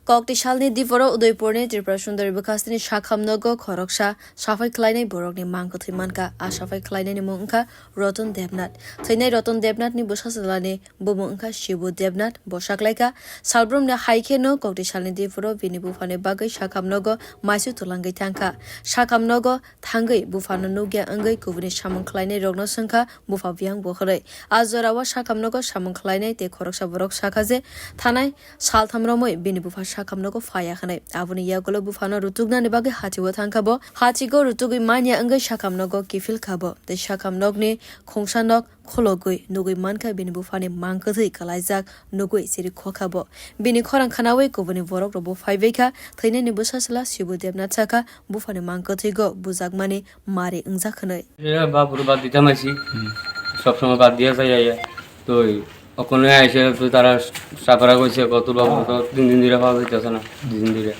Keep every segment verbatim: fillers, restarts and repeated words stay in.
Kokti salni diporo Udaipurni Tripura Sundari bwkhastini sakham nogo khoroksa saphai khlainai borokni mang kwthwi mankha. A saphai khlainaini mung wngkha Ratan Debnath. Thwinai Ratan Debnathni bwsa chwlani bumung wngkha Shibu Debnath, bo saklaikha. Salbrumni hai kheno kokti salni diporo bini buphani bagwi sakham nogo maisu twlangwi thangkha. Sakham nogo thangwi buphano nukya wngwi kubuni samung khlainai rokno swngkha bupha biyang bo hwnwi. A jorao sakham nogo samung khlainai tei khoroksa borok sakha je thanai saltham romwi bini bupha sakham nogo phaiya hwnwi. Aboni yagulo buphano rutuknani bagwi hachio thangkha bo. Hachio rutugwi manya wngwi sakham nogo kiphil kha bo tei sakham nokni khungsa nok khologwi nugwi mankha bini buphani mang kwthwi kalaijak nugwi chiri khokha bo. Bini khorang khnawi kubuni borok rokbo phaibaikha. Thwinani bwsa chwla Shibu Debnath sakha buphani mang kwthwigo bujakmani mari wngjak hwnwi. এরা বাপরে বাদ দিতাম আইছি, সবসময় বাদ দিয়ে যাই আইয়া। তো ওখানে এসে তো তারা সাফারা কইছে, "কত বাবু তো তিন দিন ধরে পাওয়া যাইতেছে না, দুই দিন ধরে।"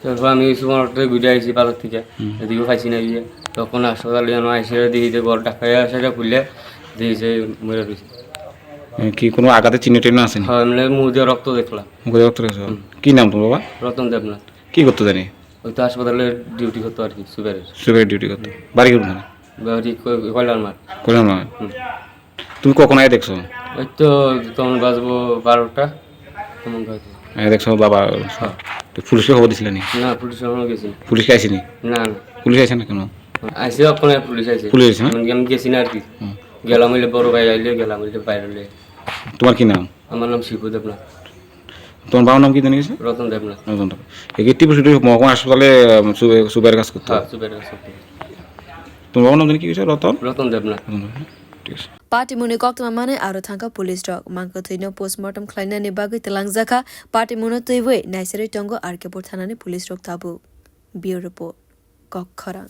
তারপর আমি সুপার মার্কেটে ঘুরে আইছি বাজার থেকে, হুম। এদিকে পাইছি না গিয়ে। তখন হাসপাতালে যেন আইসে দেখি যে ঘর ঢাকায় আসে খুললে দেখি যে মরে রয়েছে। এ, কি কোনো আঘাতে চিহ্ন টিহ্ন আছে নি? হ্যাঁ, এমনি মুখ দিয়ে রক্ত দেখলাম। মুখে রক্ত রয়েছে? হুম। কি নাম তোমার বাবা? রতন দেবনাথ। কি করতো জানি? ওই তো হাসপাতালে ডিউটি করতো আর কি, সুপারের। সুপারের ডিউটি করতো। বাড়ি কোনখানে? বাড়ি কয়-, কয়লার মাঠ। কয়লার মাঠ। হুম। তুমি কখন আগে দেখছো? ওই তো তখন বাজবো বারোটা, এমন বাজে। আগে দেখছো বাবা? হ্যাঁ। তো পুলিশকে খবর দিছিলে নি? না, পুলিশ এখনো গেছে না। পুলিশ আইসে নি? না, না। পুলিশ আইসে না কেন? আইসে, ওখানে পুলিশ আইসে। পুলিশ আইসে না? মানে আমি গেছি না আর কি। হুম। গেলাম হইলে বড় ভাই আইলে, গেলাম হইলে বাইরে হইলে। তোমার কি নাম? আমার নাম শিবু দেবনাথ। তোমার বাবার নাম কি জানি গেছে? রতন দেবনাথ। রতন দেবনাথ। এই কি টিপু সুটি মহকুমা হাসপাতালে, আম, সুবে-, সুবের কাজ করতো? হ্যাঁ, সুবের কাজ করতো। তোমার বাবার নাম জানি কি গেছে? রতন? রতন দেবনাথ। রতন দেবনাথ। ঠিক আছে। Patimungni koktwma manwi aro thangkha police rok. Mang kwthwino postmortem khlainani bagwi twlangjakha. Patimungno twiwi naiserwi tongo R K Pur thanani police rok tabuk. Bureau Report, Kokkhorang.